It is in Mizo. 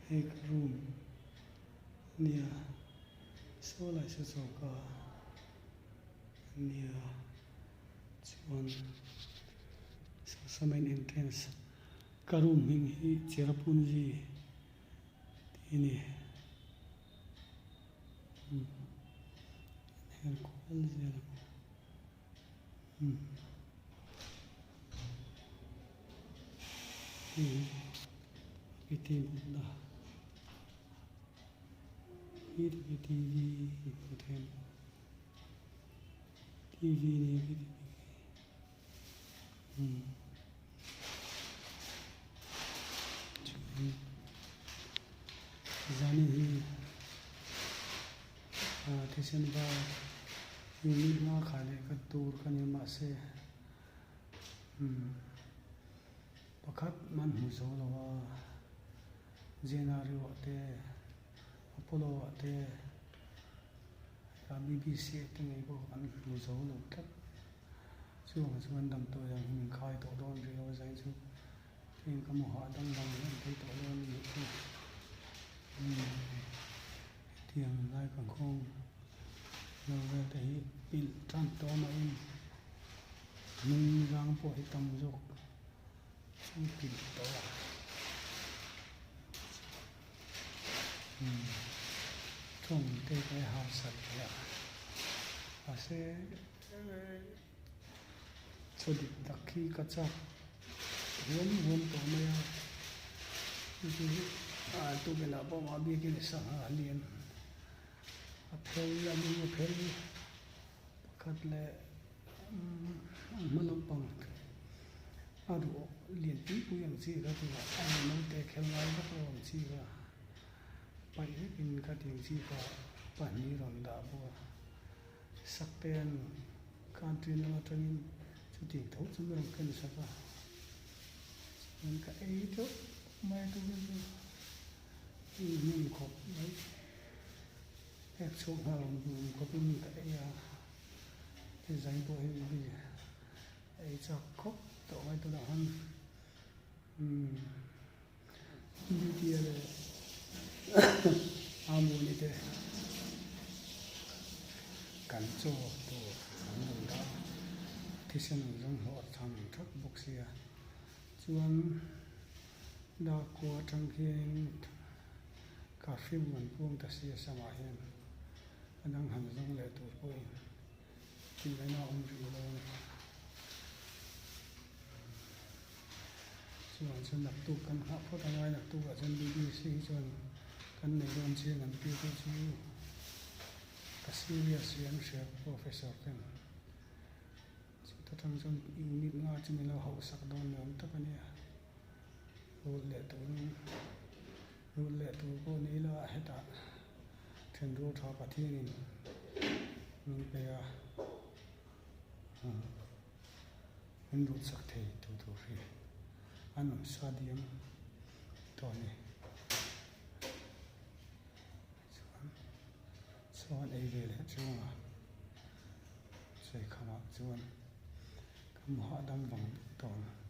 Hei ka room a nia saw lai saw choka a nia chuan saw saw main entrance ka room hming hi Cherrapunji tih a ni umm an her kual zel ang umm. Hei hi mutna hi te hi t v hmuh theih a ni t v nia khi ti khi umm chuan zani hi ah thisen var unit nga khai leh ka tur ka ni mahse umm. Pakhat man hmu zo lo a, January ah te, Apollo ah te, heta BBC ah te ngei pawh an hmu zo lo tlat. Chuvang chuan damdawi ang hi min khai tawh dawn rih lo a zain chu heng ka hmu hah dang dang an thei tawh dawn a nih chu. Hetiang lai kan khawng lo vel te hi pilh tan tawh mahin hnung zang pawh hi tam zawk chu pilh tawh a tawng te ka i harsat ve a mahse chaw dik tak hi ka chak huam huam tawh mai a chu tukverh ah pawh mah biakin sangha a lian a phel a ning a phel pakhat leh a hma lampang a ruh lian pui pui ang chi kha chu a naute khel ngai vak lo ang chi kha paih vekin khatiang chi kha pahnih rawn dah bawk a. Sakten country lam atangin chutiang tho chu min rawn ken sak a, chuan ka ei teuh mai a tukin chu i hnim khawp mai, ek chhuak nghal ang dum khawpin ka ei a, design pawh hi ei chak khawp tawh mai tunah khan umm duty a leh amuni te kan chaw tur an rawn dah a thisen ang zawng hlawh a chhang thak bawk sia chuan darkua atang hianin curfew an puang ta sia samah hian a dang han zawng leh tur pawhin tihna a awm rih lo a ni. Chuan chuan naktuk kan nghah phawt a ngai naktuk ah chuan bbc hi chuan kan nei dawn chiang an tir te chu ka serious hi an hria professor ten chuta tang chuan unit nga chu min lo hauh sak dawn ni awm tak a nia rul leh turin rul leh tur pawh ni ila hetah thenrual tha Pathianin min pe a. Min lut chak thei tu tur hi an awm sa diam tawh a ni. Chuan chuan ei ve leh chunga chei khamah chuan ka hmu hahdam vang tawh ang.